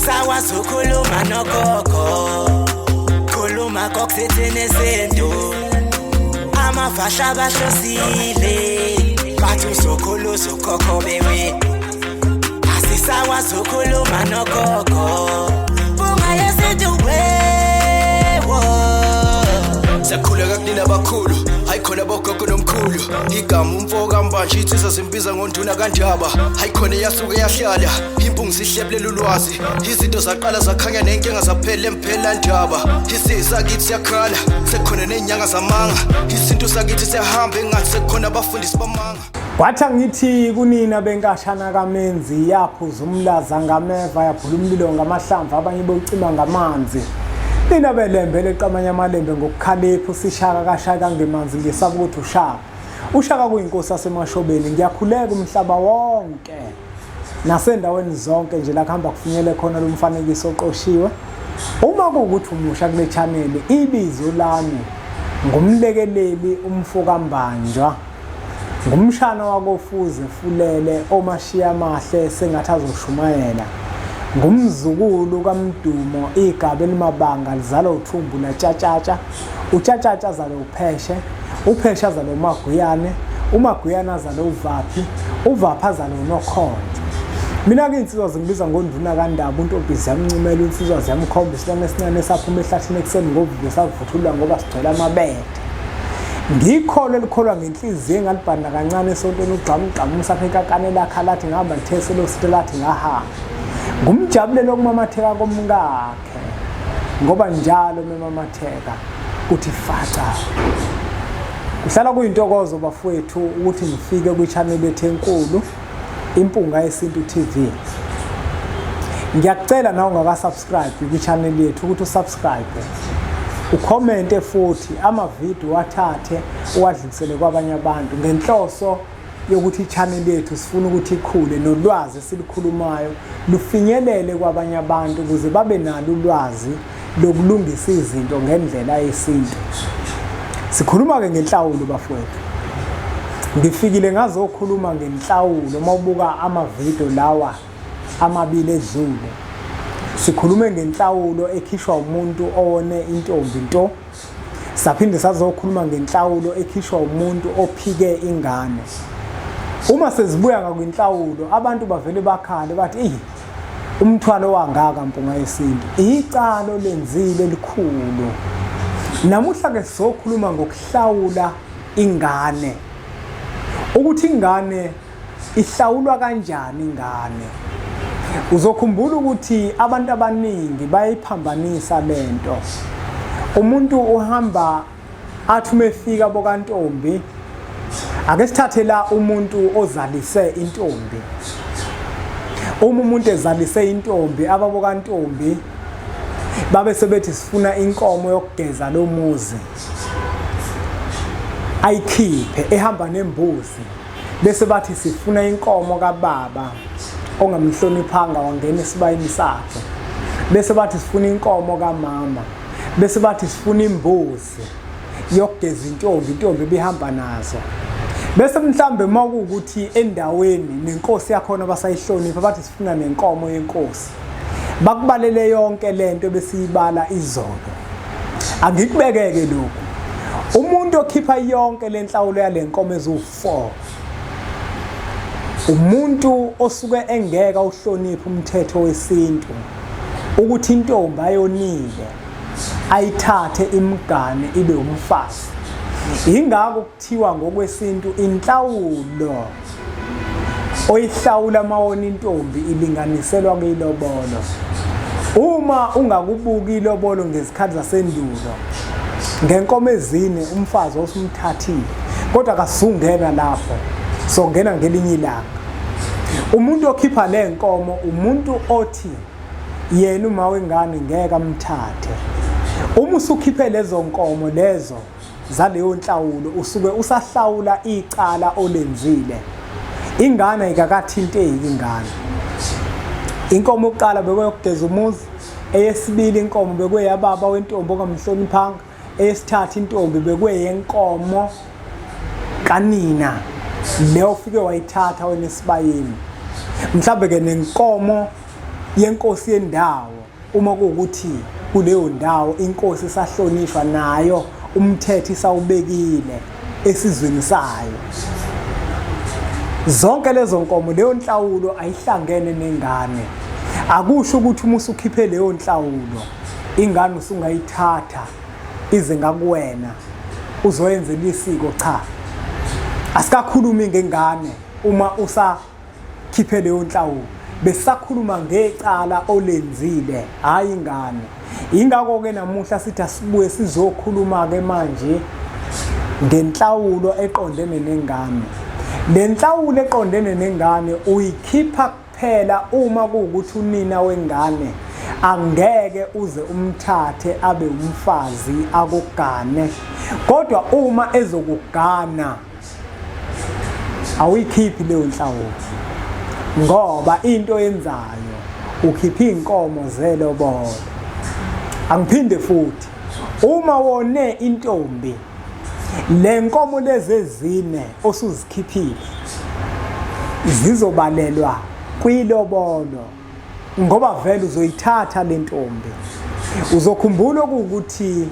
Asisakwazi ukukhuluma nogogo, khuluma kokusithini isintu. Amafasha bahlosile, bathi uzokhula uzokhokho bewe. Asisakwazi ukukhuluma nogogo, bunga yesintu wewo. Siyakhuleka kunina abakhulu, hayi khona bogogo nomkhulu. Igama umfo kaMbanje, insizwa zimbiza ngonduna kaNdaba. Hayi khona yasuke yahlala impungu sihlebulela ulwazi. Izinto zaqala zakhanya nenkinga zaphela emphela ndaba. Isiza kithi siyakhala, sekukhona ney'nyanga zamanga. Isintu sakithi siyahamba engathi sekukhona abafundisi bamanga. Kwathi angithi kunina benkashana kaMenzi, yaphuza umlaza ngameva, yaphula umlilo ngamahlamvu, abanye bewucima ngamanzi. Nina belembe leqamanye amalembe ngokukhalipha, usishaka kashaka ngemanzi, ngesaba ukuthi ushaka. Ushaka kuyinkosi yasemashobeni. Ngiyakhuleka umhlaba wonke nasendaweni zonke nje la kuhamba kufinyele khona lo mfanekiso oqoshiwe. Uma kuwukuthi umusha kule channel, ibizo lami ngumlekeleli umfokaMbanjwa. Ngumshana wakoFuze Fulele omashiya amahle sengathi azoshumayela. Ngumzukulu kaMdumo igaba elimabanga lizalwa uthumbu latshatshatsha. Utshatshatsha azalwe uPheshe, uPheshe azalwe uMaguyane, uMaguyane azalwe uVaphi, uVaphi azalwe uNokhonto. Mina-ke iy'nsizwa zingibiza ngonduna kaNdaba, untombi ziyamncumela, insizwa ziyamkhomba, isilwane esincane esaphuma ehlathini ekuseni ngovivi savuthulula ngoba sigcwele amabele. Ngikholwa elikholwa ngenhliziyo engalibhanda kancane esontweni ugxamugxamu umsapha ekakane lakha lathi ngihamba lithese losithe lathi ngahamba. Ngumjabulelo okumamatheka komkakhe ngoba njalo memamatheka kuthi faca. Kuhlala kuyintokozo bafowethu ukuthi ngifike kwi-channel yethu enkulu Impunga Yesintu TV. Ngiyakucela nawe ungaka-subscribe kwi-channel yethu ukuthi usubscribe, ukhomente futhi amavidiyo uwathathe uwadlulisele kwabanye abantu ngenhloso yokuthi i-channel yethu sifuna ukuthi ikhule nolwazi esilukhulumayo lufinyelele kwabanye abantu ukuze babe nalo ulwazi lokulungisa izinto ngendlela yesintu. Sikhuluma-ke ngenhlawulo bafowethu. Ngifikile ngazokhuluma ngenhlawulo uma ubuka amavidiyo lawa amabili edlule. Sikhulume ngenhlawulo ekhishwa umuntu owone intombi nto. Saphinde sazokhuluma ngenhlawulo ekhishwa umuntu ophike ingane. Uma sezibuya ngakwinhlawulo abantu bavele bakhale bathi eyi umthwalo wangaka Mpunga Yesintu, icalo lenzile elikhulu. Namuhla ke sizokhuluma ngokuhlawula ingane, ukuthi ingane ihlawulwa kanjani ingane. Uzokhumbula ukuthi abantu abaningi bayiphambanisa lento. Umuntu uhamba athi uma efika bokantombi, ake sithathe la umuntu ozalise intombi. Uma umuntu ezalise intombi, ababokantombi babe sebethi sifuna inkomo yokugeza lo muzi, ayikhiphe ehamba nembuzi, bese bathi sifuna inkomo kababa ongamhloniphanga wangena esibayeni sakhe, bese bathi sifuna inkomo kamama, bese bathi sifuna imbuzi yokugeza intombi, intombi ebihamba nazo. Bese mhlambe uma kuwukuthi endaweni nenkosi yakhona basayihlonipha, bathi sifuna nenkomo yenkosi. Bakubalele yonke lento besiyibala izolo. Angikubekeke lokhu. Umuntu okhipha yonke lenhlawulo yalenkomo eziwu-4, umuntu osuke engeke awuhloniphe umthetho wesintu ukuthi intombi ayonile ayithathe imgane ibe umfazi. Yingakho kuthiwa ngokwesintu inhlawulo oyihlawula mawona intombi ilinganiselwa kuyilobolo. Uma ungakubuki ilobolo ngezikhathi zasendulo, ngenkomo ezine umfazi osumthathile, kodwa akasungena lapho, songena ngelinye ilanga. Umuntu okhipha le nkomo umuntu othi yena uma wengane ngeke amthathe. Uma usukhiphe lezo nkomo lezo zaleyo nhlawulo, usuke usahlawula icala olenzile. Ingane ayikakathinteki ingane. Inkomo yokuqala bekuyokugeza umuzi, eyesibili inkomo bekuyababa wentombi ongamhloniphanga, eyesithathu intombi bekuyenkomo kanina le ofike wayithatha wena esibayeni, mhlawumbe ke nenkomo yenkosi yendawo uma kuwukuthi kuleyo ndawo inkosi isahlonishwa nayo umthetho isawubekile esizweni sayo. Zonke lezo nkomo, leyo nhlawulo ayihlangene nengane. Akusho ukuthi uma usukhiphe leyo nhlawulo ingane usungayithatha ize ngakuwena uzoyenzela isiko. Cha, asikakhulumi ngengane uma usakhiphe leyo nhlawulo, besisakhuluma ngecala olenzile, hhayi ingane. Yingakho-ke namuhla sithi asibuye sizokhuluma-ke manje ngenhlawulo eqondene nengane. Le nhlawulo eqondene nengane uyikhipha kuphela uma kuwukuthi unina wengane angeke uze umthathe abe umfazi akugane, kodwa uma ezokugana awuyikhiphi leyo nhlawulo, ngoba into oyenzayo ukhipha iy'nkomo zelobolo. Angiphinde futhi, uma wone intombi, le nkomo lezi ezine osuzikhiphile zizobalelwa kwilobolo, ngoba vele uzoyithatha le ntombi. Uzokhumbula okuwukuthi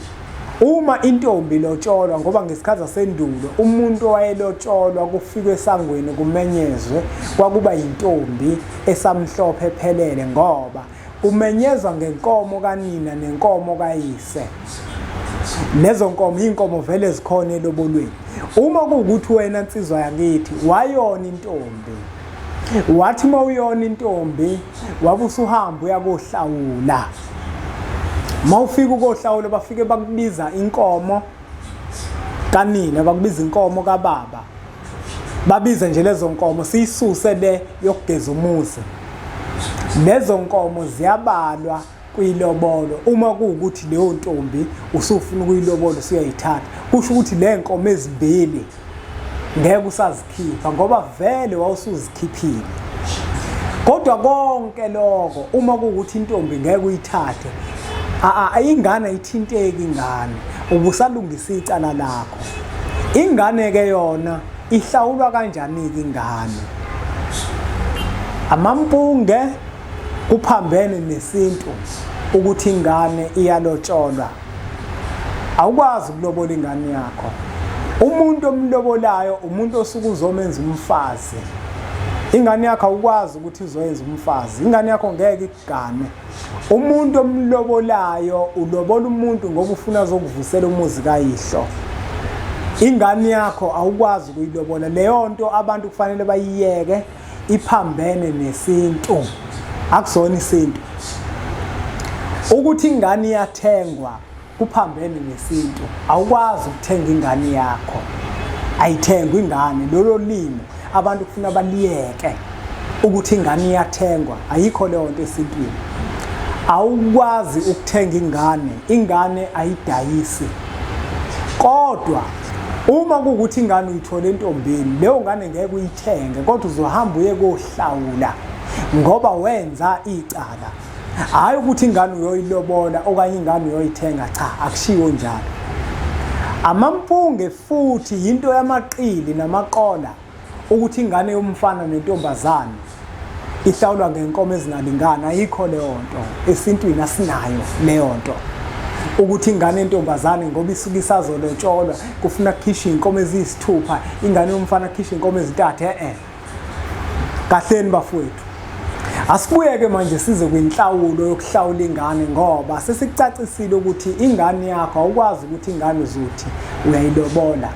uma intombi ilotsholwa, ngoba ngesikhathi sasendulo umuntu owayelotsholwa kufikwe esangweni kumenyezwe kwakuba yintombi esamhlophe ephelele, ngoba kumenyezwa ngenkomo kanina nenkomo kayise. Lezo nkomo iy'nkomo vele zikhona elobolweni. Uma kuwukuthi wena nsizwa yakithi wayona intombi, wathi uma uyona intombi wabe usuhamba uya kohlawula. Uma ufika ukohlawula bafike bakubiza inkomo kanina, bakubiza inkomo kababa, babize nje lezo nkomo, siyisuse le yokugeza umuzi. Lezo nkomo ziyabalwa kwilobolo. Uma kuwukuthi leyo ntombi usufuna ukuyilobola usuyayithatha, kusho ukuthi le nkomo ezimbili ngeke usazikhipha ngoba vele wawusuzikhiphile. Kodwa konke lokho uma kuwukuthi intombi ngeke uyithathe, ingane ayithinteki, ingane ubusalungisa icala lakho. Ingane ke yona ihlawulwa kanjani-ke ingane? Amampunge kuphambene nesintu ukuthi ingane iyalotsholwa. Awukwazi ukulobola ingane yakho. Umuntu omlobolayo umuntu osuke uzomenza umfazi. Ingane yakho awukwazi ukuthi uzoyenza umfazi, ingane yakho ngeke ikugane. Umuntu omlobolayo ulobola umuntu ngoba ufuna azokuvusela umuzi kayihlo. Ingane yakho awukwazi ukuyilobola. Leyo nto abantu kufanele bayiyeke, iphambene nesintu, akusona isintu ukuthi ingane iyathengwa, kuphambene nesintu. Awukwazi ukuthenga ingane yakho, ayithengwa ingane. Lolo limi abantu kufuna baliyeke ukuthi ingane iyathengwa, ayikho leyo nto esintwini. Awukwazi ukuthenga ingane, ingane ayidayisi. Kodwa uma kuwukuthi ingane uyithole entombini, leyo ngane ngeke uyithenge, kodwa uzohamba uye kohlawula ngoba wenza icala. Hhayi ukuthi ingane uyoyilobola okanye ingane uyoyithenga, cha, akushiwo njalo. Amampunge futhi yinto yamaqili namaqola ukuthi ingane yomfana nentombazane ihlawulwa ngenkomo ezingalingani. Ayikho leyo nto esintwini, asinayo leyo nto ukuthi ingane yentombazane ngoba isuke isazolotsholwa kufuna kukhishwe iy'nkomo eziyisithupha, ingane yomfana kukhishwe iy'nkomo ezintathu. E-e, kahleni bafowethu. Asibuyeke manje size kwinhlawulo yokuhlawula ingane, ngoba sesikucacisile ukuthi ingane yakho awukwazi ukuthi ingane uzothi uyayilobola,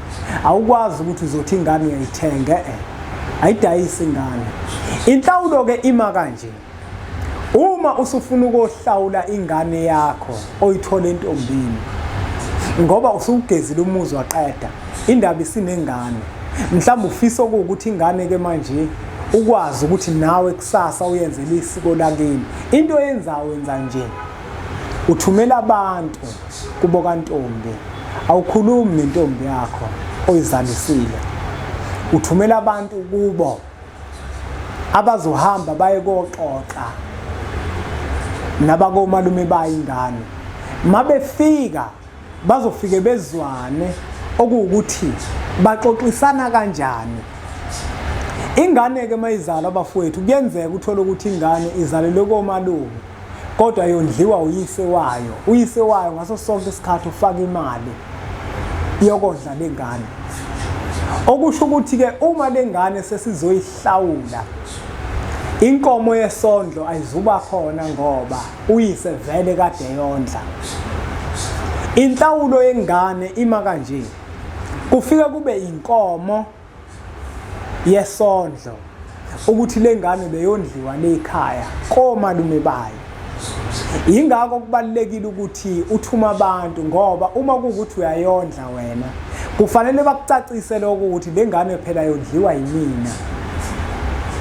awukwazi ukuthi uzothi ingane uyayithenga. E-e, ayidayisi ingane. Inhlawulo-ke ima kanje: uma usufuna ukohlawula ingane yakho oyithola entombini, ngoba usugezile umuzi waqeda, indaba isinengane, mhlawumbe ufisa okuwukuthi ingane-ke manje ukwazi ukuthi nawe kusasa uyenzele isiko lakini, into oyenzayo wenza nje, uthumela abantu kubo kantombi. Awukhulumi nentombi yakho oyizalisile, uthumela abantu kubo abazohamba baye koxoxa nabakomalume bayo ingane. Mabefika bazofike bezwane okuwukuthi baxoxisana kanjani. Ingane-ke uma izalwa bafowethu kuyenzeka uthole ukuthi ingane izalelwe komalume kodwa yondliwa uyise wayo. Uyise wayo ngaso sonke isikhathi ufaka imali yokondla lengane. Okusho ukuthi-ke uma lengane sesizoyihlawula inkomo yesondlo ayizuba khona ngoba uyise vele kade yondla. Inhlawulo yengane ima kanje. Kufike kube inkomo yesondlo ukuthi lengane beyondliwa lekhaya komalume bayo. Yingakho kubalulekile ukuthi uthume abantu ngoba uma kuwukuthi uyayondla wena kufanele bakucacise lokho ukuthi lengane phela yondliwa yimina.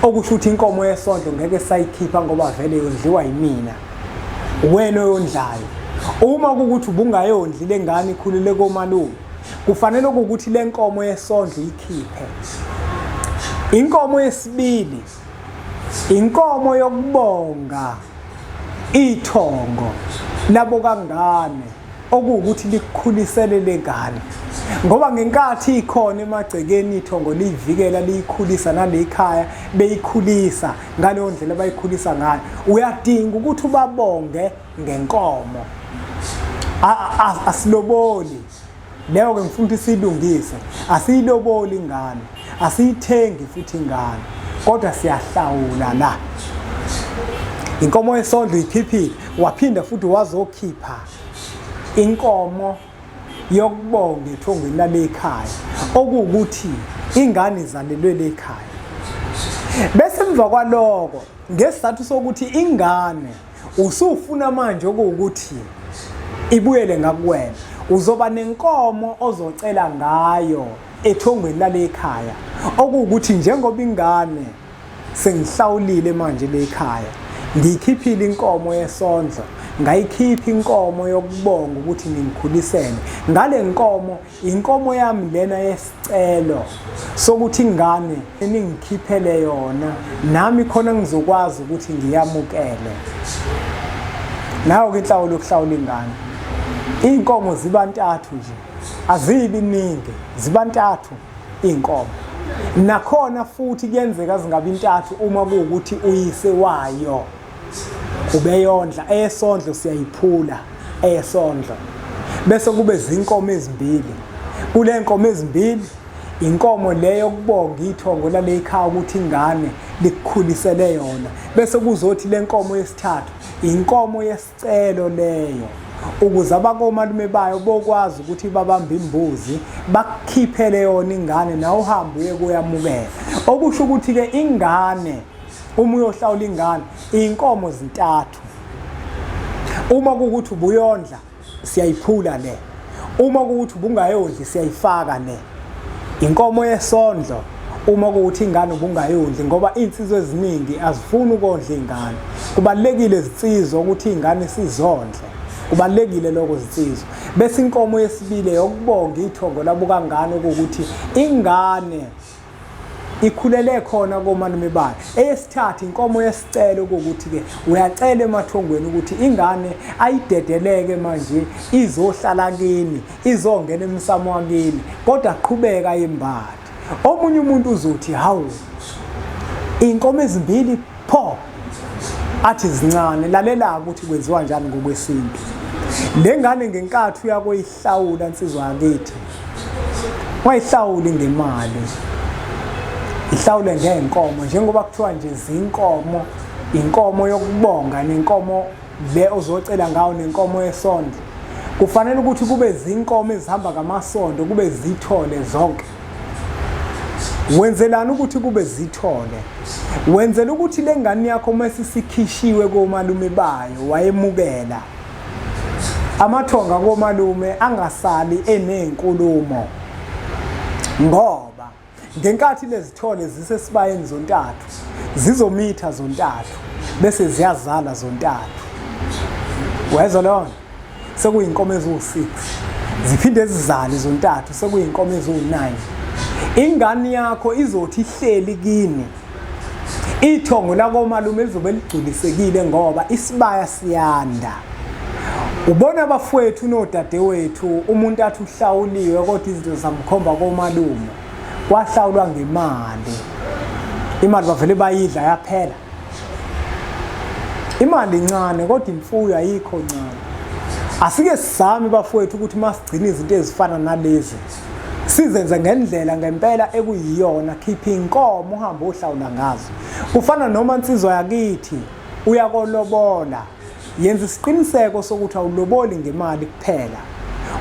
Okusho ukuthi inkomo yesondlo ngeke sayikhipha ngoba vele yondliwa yimina. Wena oyondlayo. Uma kuwukuthi ubungayondli lengane ikhulele komalume kufanele ukuthi le nkomo yesondlo ikhiphe. Inkomo yesibili inkomo yokubonga ithongo labo kangane okuwukuthi likukhulisele lengane ngoba ngenkathi ikhona emagcekeni ithongo liyivikela liyikhulisa nalekhaya beyikhulisa ngaleyo ndlela abayikhulisa ngayo uyadinga ukuthi ubabonge ngenkomo asiloboli leyo ke ngifuna ukuthi siyilungise asiyiloboli ingane asiyithengi futhi ingane kodwa siyahlawula la inkomo yesondlo iphiphile waphinda futhi wazokhipha inkomo yokubonga ethongweni lalekhaya okuwukuthi ingane izalelwe lekhaya bese emva kwaloko ngesizathu sokuthi ingane usufuna manje okuwukuthi ibuyele ngakuwena uzoba nenkomo ozocela ngayo ethongweni lalekhaya okuwukuthi njengoba ingane sengihlawulile manje lekhaya ngiyikhiphile inkomo yesondlo ngayikhipha inkomo yokubonga ukuthi ningikhulisele ngale nkomo inkomo yami lena yesicelo sokuthi ingane ningikhiphele yona nami khona ngizokwazi ukuthi ngiyamukele nayo ke inhlawulo yokuhlawula ingane iy'nkomo ziba ntathu nje azibi ningi ziba ntathu iy'nkomo nakhona futhi kuyenzeka zingabi ntathu uma kuwukuthi uyise wayo ubeyondla eyesondlo siyayiphula eyesondlo bese kube zinkomo ezimbili kule nkomo ezimbili inkomo leyo yokubonga ithongo lale ikhaya ukuthi ingane likukhulisele yona bese kuzothi le nkomo yesithathu inkomo yesicelo leyo ukuze abakomalume bayo bokwazi ukuthi babambe imbuzi bakukhiphele yona ingane nawe uhambe uye kuyamukela okusho ukuthi-ke ingane uma uyohlawula ingane iy'nkomo zintathu uma kuwukuthi ubuyondla siyayiphula le uma kuwukuthi ubungayondli siyayifaka le inkomo yesondlo uma kuwukuthi ingane ubungayondli ngoba iy'nsizwa eziningi azifuni ukondla iy'ngane kubalulekile zinsizwa ukuthi iy'ngane sizondle kubalulekile lokho zinsizwa bese inkomo yesibili yokubonga ithongo labukangane ukuthi ingane ikhulele khona komalume bayo eyesithathu inkomo yesicelo ukuthi-ke uyacela emathongweni ukuthi ingane ayidedeleke manje izohlala kini izongena emsamo wakini kodwa qhubeka yembathe omunye umuntu uzothi hawu inkomo ezimbili pho athi zincane lalela ukuthi kwenziwa njani ngokwesintu le ngane ngenkathi uyakoyihlawula insizwa yakithi wayihlawuli ngemali ihlawule ngenkomo njengoba kuthiwa nje zinkomo inkomo yokubonga nenkomo le ozocela ngawo nenkomo yesondlo kufanele ukuthi kube zinkomo ezihamba ngamasondo kube zithole zonke wenzelani ukuthi kube zithole wenzela ukuthi le ngane yakho uma sisikhishiwe komalume bayo wayemukela amathonga komalume angasali enenkulumo ngoba ngenkathi lezithole zisesibayeni zontathu zizomitha zontathu bese ziyazala zontathu wezwa leyo nto sekuyinkomo eziwu-6 ziphinde zizale zontathu sekuyinkomo eziwu-9 ingane yakho izothi ihleli kini ithongo lakomalume lizobe ligculisekile ngoba isibaya siyanda ubona abafowethu nodadewethu umuntu athi uhlawuliwe kodwa izinto zamkhomba komalume kwahlawulwa ngemali Imali bavele bayidla yaphela. Imali incane kodwa imfuyo ayikho ncane. Asike sizame bafowethu ukuthi masigcine izinto ezifana nalezi sizenze ngendlela ngempela ekuyiyona. Khipha inkomo uhambe ohlawula ngazo. Kufana noma insizwa yakithi uyakolobola, yenza isiqiniseko sokuthi awuloboli ngemali kuphela.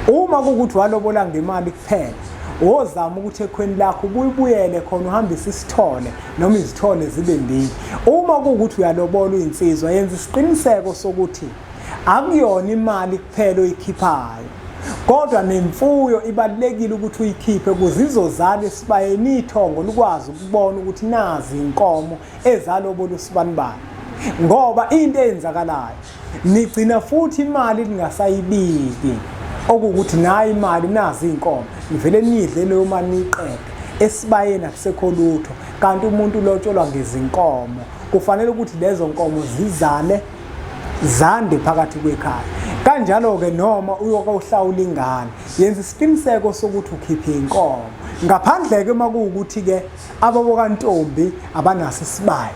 Uma kuwukuthi walobola ngemali kuphela, wozama ukuthi ekhweni lakho ubuyibuyele khona uhambise isithole noma izithole zibe mbili. Uma kuwukuthi uyalobola uyinsizwa, yenza isiqiniseko sokuthi akuyona imali kuphela oyikhiphayo, kodwa nemfuyo ibalulekile ukuthi uyikhiphe ukuze izozala esibayeni, ithongo likwazi ukubona ukuthi nazi inkomo ezalobola usibanibani. Ngoba into eyenzakalayo, nigcina futhi imali ningasayibiki, okuwukuthi nayo imali nazi iy'nkomo, nivele nidle leyo mali niyiqede, esibayeni akusekho lutho. Kanti umuntu ulotsholwa ngezinkomo, kufanele ukuthi lezo nkomo zizale zande phakathi kwekhaya. Kanjalo-ke noma uyokohlawula ingane, yenza isiqiniseko sokuthi ukhiphe inkomo. Ngaphandle-ke uma kuwukuthi-ke ababokantombi abanaso isibaya,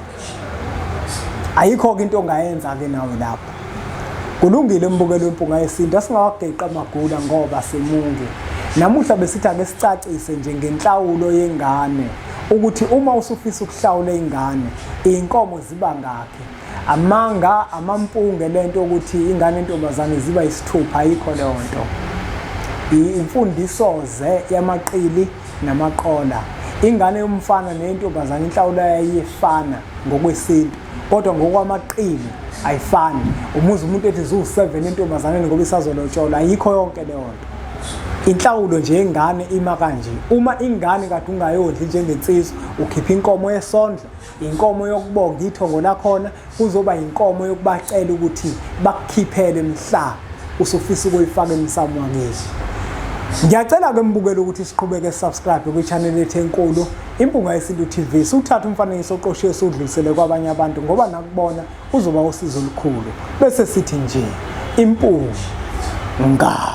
ayikho-ke into ongayenza-ke nawe lapho. Kulungile mbukelo wempunga yesintu, asingawageqa amagula ngoba simungu. Namuhla besithi ake sicacise nje ngenhlawulo yengane, ukuthi uma usufisa ukuhlawula ingane, iy'nkomo ziba ngakhi. Amanga amampunge lento ukuthi ingane entombazane ziba isithupha, ayikho leyo nto. Imfundiso ze yamaqili namaqola. Ingane yomfana neyentombazane inhlawulo yayiyefana ngokwesintu, kodwa ngokwamaqili ayifani. Umuzi umuntu ethi ziwu-7 entombazaneni ngoba isazolotsholwa, ayikho yonke leyo nto. Inhlawulo nje yengane ima kanje: uma ingane kade ungayondli njengensizwa, ukhipha inkomo yesondlo, inkomo yokubonga ithongo lakhona, kuzoba inkomo yokubacela ukuthi bakukhiphele mhla usufisa ukuyifaka emsamo wakini. Ngiyacela-ke mbukelo ukuthi siqhubeke subscribe kwi-channel yethu enkulu Impunga Yesintu TV, siwuthathe umfanekiso oqoshiwe siwudlulisele kwabanye abantu, ngoba nakubona uzoba usizo olukhulu. Bese sithi nje impunga.